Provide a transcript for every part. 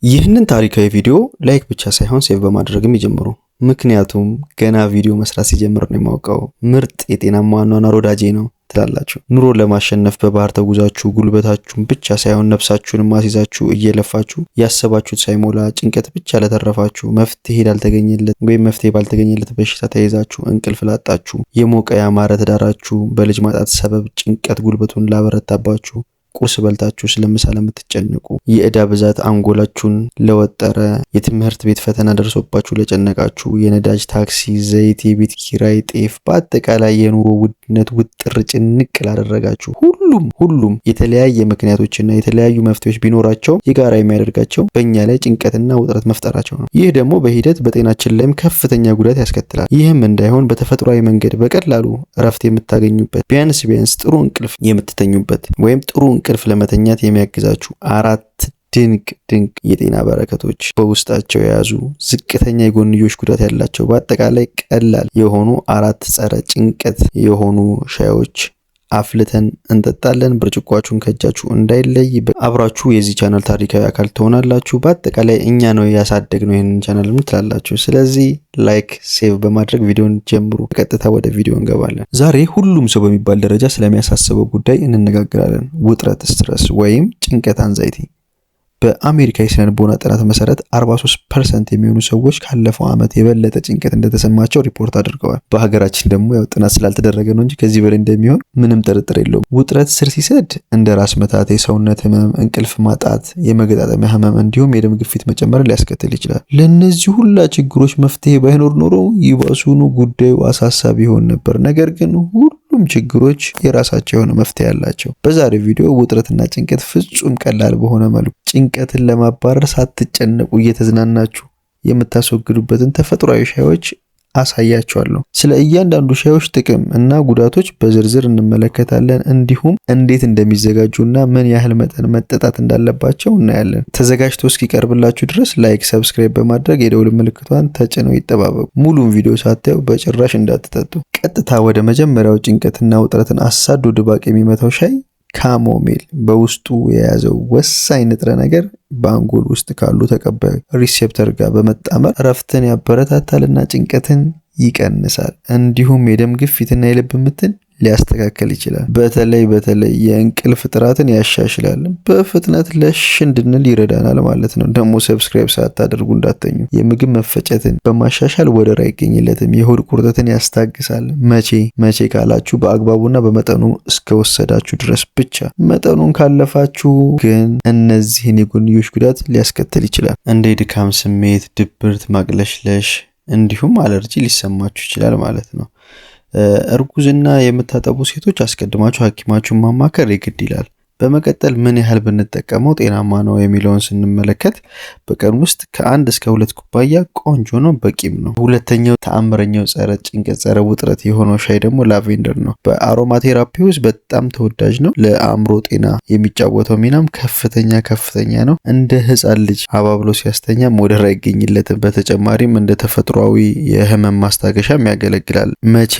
ይህንን ታሪካዊ ቪዲዮ like ብቻ ሳይሆን save በማድረግም ይጀምሩ። ምክንያቱም ገና ቪዲዮ መስራት ሲጀምር ነው የማውቀው። ምርጥ የጤናማ አኗኗር ወዳጄ ነው ትላላችሁ። ኑሮን ለማሸነፍ በባህር ተጉዛችሁ ጉልበታችሁን ብቻ ሳይሆን ነፍሳችሁን ማስይዛችሁ እየለፋችሁ ያሰባችሁት ሳይሞላ ጭንቀት ብቻ ለተረፋችሁ፣ መፍትሄ ላልተገኘለት ወይም መፍትሄ ባልተገኘለት በሽታ ተይዛችሁ እንቅልፍ ላጣችሁ፣ የሞቀ ያማረ ትዳራችሁ በልጅ ማጣት ሰበብ ጭንቀት ጉልበቱን ላበረታባችሁ፣ ቁርስ በልታችሁ ስለ ምሳ ለምትጨነቁ፣ የዕዳ ብዛት አንጎላችሁን ለወጠረ፣ የትምህርት ቤት ፈተና ደርሶባችሁ ለጨነቃችሁ፣ የነዳጅ፣ ታክሲ፣ ዘይት፣ የቤት ኪራይ፣ ጤፍ፣ በአጠቃላይ የኑሮ ውድነት ውጥር ጭንቅ ላደረጋችሁ፣ ሁሉም ሁሉም የተለያየ ምክንያቶችና የተለያዩ መፍትሄዎች ቢኖራቸው የጋራ የሚያደርጋቸው በእኛ ላይ ጭንቀትና ውጥረት መፍጠራቸው ነው። ይህ ደግሞ በሂደት በጤናችን ላይም ከፍተኛ ጉዳት ያስከትላል። ይህም እንዳይሆን በተፈጥሯዊ መንገድ በቀላሉ እረፍት የምታገኙበት፣ ቢያንስ ቢያንስ ጥሩ እንቅልፍ የምትተኙበት ወይም ጥሩ እንቅልፍ ለመተኛት የሚያግዛችሁ አራት ድንቅ ድንቅ የጤና በረከቶች በውስጣቸው የያዙ፣ ዝቅተኛ የጎንዮሽ ጉዳት ያላቸው፣ በአጠቃላይ ቀላል የሆኑ አራት ጸረ ጭንቀት የሆኑ ሻዮች አፍልተን እንጠጣለን። ብርጭቋችሁን ከእጃችሁ እንዳይለይ፣ አብራችሁ የዚህ ቻናል ታሪካዊ አካል ትሆናላችሁ። በአጠቃላይ እኛ ነው ያሳደግነው ይህንን ቻናል ትላላችሁ። ስለዚህ like፣ save በማድረግ ቪዲዮን ጀምሩ። በቀጥታ ወደ ቪዲዮ እንገባለን። ዛሬ ሁሉም ሰው በሚባል ደረጃ ስለሚያሳስበው ጉዳይ እንነጋገራለን። ውጥረት፣ stress ወይም ጭንቀት anxiety። በአሜሪካ የስነ ልቦና ጥናት መሰረት 43% የሚሆኑ ሰዎች ካለፈው ዓመት የበለጠ ጭንቀት እንደተሰማቸው ሪፖርት አድርገዋል። በሀገራችን ደግሞ ያው ጥናት ስላልተደረገ ነው እንጂ ከዚህ በላይ እንደሚሆን ምንም ጥርጥር የለውም። ውጥረት ስር ሲሰድ እንደ ራስ ምታት፣ የሰውነት ህመም፣ እንቅልፍ ማጣት፣ የመገጣጠሚያ ህመም እንዲሁም የደም ግፊት መጨመር ሊያስከትል ይችላል። ለእነዚህ ሁላ ችግሮች መፍትሄ ባይኖር ኖሮ ይባሱኑ ጉዳዩ አሳሳቢ ይሆን ነበር። ነገር ግን ሁሉም ችግሮች የራሳቸው የሆነ መፍትሄ አላቸው። በዛሬው ቪዲዮ ውጥረትና ጭንቀት ፍጹም ቀላል በሆነ መልኩ ጭንቀትን ለማባረር ሳትጨነቁ እየተዝናናችሁ የምታስወግዱበትን ተፈጥሯዊ ሻዮች አሳያችኋለሁ። ስለ እያንዳንዱ ሻዮች ጥቅም እና ጉዳቶች በዝርዝር እንመለከታለን። እንዲሁም እንዴት እንደሚዘጋጁና ምን ያህል መጠን መጠጣት እንዳለባቸው እናያለን። ተዘጋጅቶ እስኪቀርብላችሁ ድረስ like፣ subscribe በማድረግ የደውል ምልክቷን ተጭነው ይጠባበቁ። ሙሉን ቪዲዮ ሳታዩ በጭራሽ እንዳትጠጡ። ቀጥታ ወደ መጀመሪያው ጭንቀትና ውጥረትን አሳዶ ድባቅ የሚመታው ሻይ chamomile። በውስጡ የያዘው ወሳኝ ንጥረ ነገር በአንጎል ውስጥ ካሉ ተቀባዩ receptor ጋር በመጣመር እረፍትን ያበረታታልና ጭንቀትን ይቀንሳል። እንዲሁም የደም ግፊትና የልብ ምትን ሊያስተካከል ይችላል። በተለይ በተለይ የእንቅልፍ ጥራትን ያሻሽላል። በፍጥነት ለሽ እንድንል ይረዳናል ማለት ነው። ደግሞ subscribe ሳታደርጉ እንዳትተኙ። የምግብ መፈጨትን በማሻሻል ወደር አይገኝለትም። የሆድ ቁርጠትን ያስታግሳል። መቼ መቼ ካላችሁ በአግባቡና በመጠኑ እስከወሰዳችሁ ድረስ ብቻ። መጠኑን ካለፋችሁ ግን እነዚህን የጎንዮሽ ጉዳት ሊያስከትል ይችላል። እንደ የድካም ስሜት፣ ድብርት፣ ማቅለሽለሽ እንዲሁም አለርጂ ሊሰማችሁ ይችላል ማለት ነው። እርጉዝና የምታጠቡ ሴቶች አስቀድማችሁ ሐኪማችሁን ማማከር የግድ ይላል። በመቀጠል ምን ያህል ብንጠቀመው ጤናማ ነው የሚለውን ስንመለከት በቀን ውስጥ ከ1 እስከ 2 ኩባያ ቆንጆ ነው፣ በቂም ነው። ሁለተኛው ተአምረኛው ጸረ ጭንቀት ጸረ ውጥረት የሆነው ሻይ ደግሞ lavender ነው። በ aromatherapy ውስጥ በጣም ተወዳጅ ነው። ለአእምሮ ጤና የሚጫወተው ሚናም ከፍተኛ ከፍተኛ ነው። እንደ ህፃን ልጅ አባብሎ ሲያስተኛ ወደር አይገኝለትም። በተጨማሪም እንደ ተፈጥሯዊ የህመም ማስታገሻም ያገለግላል። መቼ?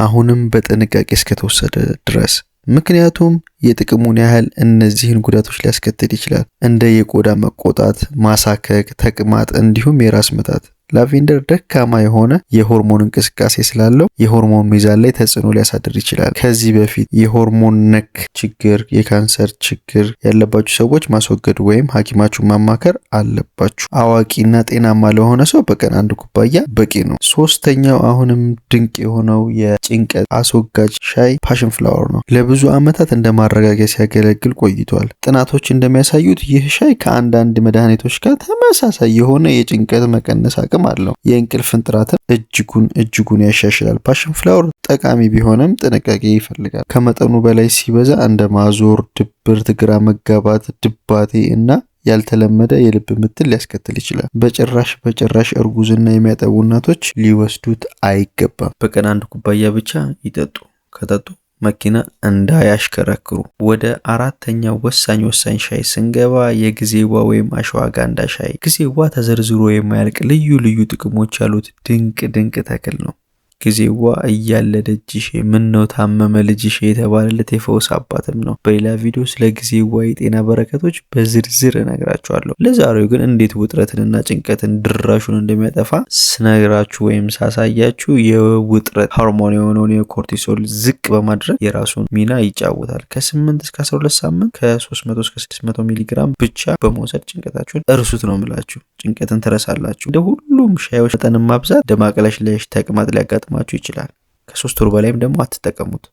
አሁንም በጥንቃቄ እስከተወሰደ ድረስ። ምክንያቱም የጥቅሙን ያህል እነዚህን ጉዳቶች ሊያስከትል ይችላል። እንደ የቆዳ መቆጣት፣ ማሳከክ፣ ተቅማጥ እንዲሁም የራስ ምታት። Lavender ደካማ የሆነ የሆርሞን እንቅስቃሴ ስላለው የሆርሞን ሚዛን ላይ ተጽዕኖ ሊያሳድር ይችላል። ከዚህ በፊት የሆርሞን ነክ ችግር፣ የካንሰር ችግር ያለባችሁ ሰዎች ማስወገድ ወይም ሐኪማችሁን ማማከር አለባችሁ። አዋቂና ጤናማ ለሆነ ሰው በቀን አንድ ኩባያ በቂ ነው። ሶስተኛው አሁንም ድንቅ የሆነው የጭንቀት አስወጋጅ ሻይ passion flower ነው። ለብዙ ዓመታት እንደ ማረጋጊያ ሲያገለግል ቆይቷል። ጥናቶች እንደሚያሳዩት ይህ ሻይ ከአንዳንድ መድኃኒቶች ጋር ተመሳሳይ የሆነ የጭንቀት መቀነስ አቅም አለው። የእንቅልፍን ጥራትም እጅጉን እጅጉን ያሻሽላል። Passion flower ጠቃሚ ቢሆንም ጥንቃቄ ይፈልጋል። ከመጠኑ በላይ ሲበዛ እንደ ማዞር፣ ድብርት፣ ግራ መጋባት፣ ድባቴ እና ያልተለመደ የልብ ምትን ሊያስከትል ይችላል። በጭራሽ በጭራሽ እርጉዝና የሚያጠቡ እናቶች ሊወስዱት አይገባም። በቀን አንድ ኩባያ ብቻ ይጠጡ። ከጠጡ መኪና እንዳያሽከረክሩ። ወደ አራተኛው ወሳኝ ወሳኝ ሻይ ስንገባ የጊዜዋ ወይም ashwagandha ሻይ። ጊዜዋ ተዘርዝሮ የማያልቅ ልዩ ልዩ ጥቅሞች ያሉት ድንቅ ድንቅ ተክል ነው። ጊዜዋ እያለ ደጅሽ ምነው ታመመ ልጅሽ የተባለለት የፈውስ አባትም ነው። በሌላ ቪዲዮ ስለ ጊዜዋ የጤና በረከቶች በዝርዝር እነግራችኋለሁ። ለዛሬው ግን እንዴት ውጥረትንና ጭንቀትን ድራሹን እንደሚያጠፋ ስነግራችሁ ወይም ሳሳያችሁ የውጥረት ሆርሞን የሆነውን የ cortisol ዝቅ በማድረግ የራሱን ሚና ይጫወታል። ከ8 እስከ 12 ሳምንት ከ300 እስከ 600 ሚሊግራም ብቻ በመውሰድ ጭንቀታችሁን እርሱት ነው የምላችሁ። ጭንቀትን ትረሳላችሁ። እንደ ሁሉም ሻዮች መጠንን ማብዛት ደማቅለሽለሽ፣ ተቅማጥ ሊያጋጥማችሁ ይችላል። ከ3 ወር በላይም ደግሞ አትጠቀሙት።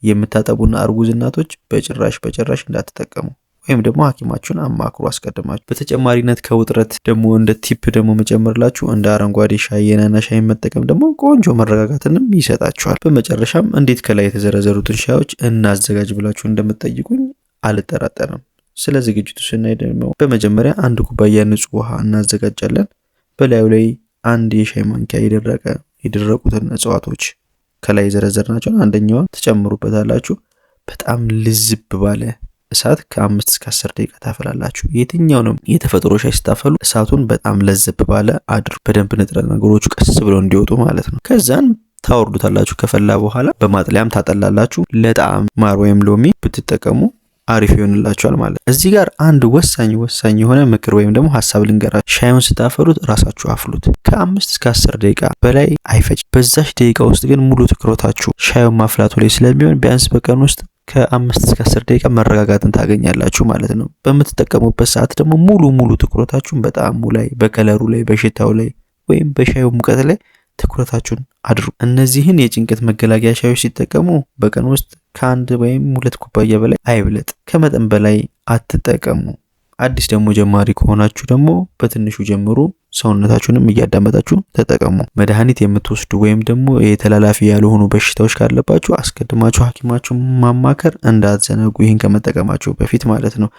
የምታጠቡና እርጉዝ እናቶች በጭራሽ በጭራሽ እንዳትጠቀሙ ወይም ደግሞ ሐኪማችሁን አማክሩ አስቀድማችሁ። በተጨማሪነት ከውጥረት ደግሞ እንደ tip ደግሞ መጨመርላችሁ እንደ አረንጓዴ ሻይ፣ የናና ሻይ መጠቀም ደግሞ ቆንጆ መረጋጋትንም ይሰጣችኋል። በመጨረሻም እንዴት ከላይ የተዘረዘሩትን ሻዮች እናዘጋጅ ብላችሁ እንደምትጠይቁኝ አልጠራጠርም። ስለ ዝግጅቱ ስናይ ደግሞ በመጀመሪያ አንድ ኩባያ ንጹህ ውሃ እናዘጋጃለን። በላዩ ላይ አንድ የሻይ ማንኪያ የደረቁትን እጽዋቶች ከላይ የዘረዘርናቸውን አንደኛውን ትጨምሩበታላችሁ። በጣም ልዝብ ባለ እሳት ከ5 እስከ 10 ደቂቃ ታፈላላችሁ። የትኛውንም የተፈጥሮ ሻይ ስታፈሉ እሳቱን በጣም ለዘብ ባለ አድርጉ። በደንብ ንጥረ ነገሮቹ ቀስ ብለው እንዲወጡ ማለት ነው። ከዛን ታወርዱታላችሁ። ከፈላ በኋላ በማጥለያም ታጠላላችሁ። ለጣዕም ማር ወይም ሎሚ ብትጠቀሙ አሪፍ ይሆንላችኋል ማለት ነው። እዚህ ጋር አንድ ወሳኝ ወሳኝ የሆነ ምክር ወይም ደግሞ ሀሳብ ልንገራችሁ። ሻዩን ስታፈሉት ራሳችሁ አፍሉት። ከ5 እስከ 10 ደቂቃ በላይ አይፈጅ። በዛች ደቂቃ ውስጥ ግን ሙሉ ትኩረታችሁ ሻዩን ማፍላቱ ላይ ስለሚሆን ቢያንስ በቀን ውስጥ ከ5 እስከ 10 ደቂቃ መረጋጋትን ታገኛላችሁ ማለት ነው። በምትጠቀሙበት ሰዓት ደግሞ ሙሉ ሙሉ ትኩረታችሁን በጣዕሙ ላይ፣ በከለሩ ላይ፣ በሽታው ላይ ወይም በሻዩ ሙቀት ላይ ትኩረታችሁን አድርጉ። እነዚህን የጭንቀት መገላገያ ሻዮች ሲጠቀሙ በቀን ውስጥ ከአንድ ወይም 2 ኩባያ በላይ አይብለጥ። ከመጠን በላይ አትጠቀሙ። አዲስ ደግሞ ጀማሪ ከሆናችሁ ደግሞ በትንሹ ጀምሩ። ሰውነታችሁንም እያዳመጣችሁ ተጠቀሙ። መድኃኒት የምትወስዱ ወይም ደግሞ የተላላፊ ያልሆኑ በሽታዎች ካለባችሁ አስቀድማችሁ ሐኪማችሁን ማማከር እንዳትዘነጉ፣ ይህን ከመጠቀማችሁ በፊት ማለት ነው።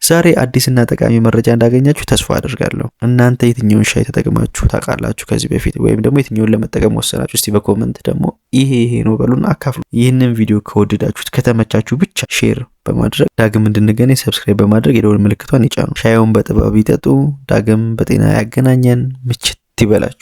ዛሬ አዲስና ጠቃሚ መረጃ እንዳገኛችሁ ተስፋ አድርጋለሁ። እናንተ የትኛውን ሻይ ተጠቅማችሁ ታውቃላችሁ ከዚህ በፊት ወይም ደግሞ የትኛውን ለመጠቀም ወሰናችሁ? እስቲ በ comment ደግሞ ይሄ ይሄ ነው በሉን አካፍሉ። ይህንን ቪዲዮ ከወደዳችሁት ከተመቻችሁ ብቻ share በማድረግ ዳግም እንድንገናኝ subscribe በማድረግ የደወል ምልክቷን ይጫኑ። ሻዩን በጥበብ ይጠጡ። ዳግም በጤና ያገናኘን። ምችት ይበላችሁ።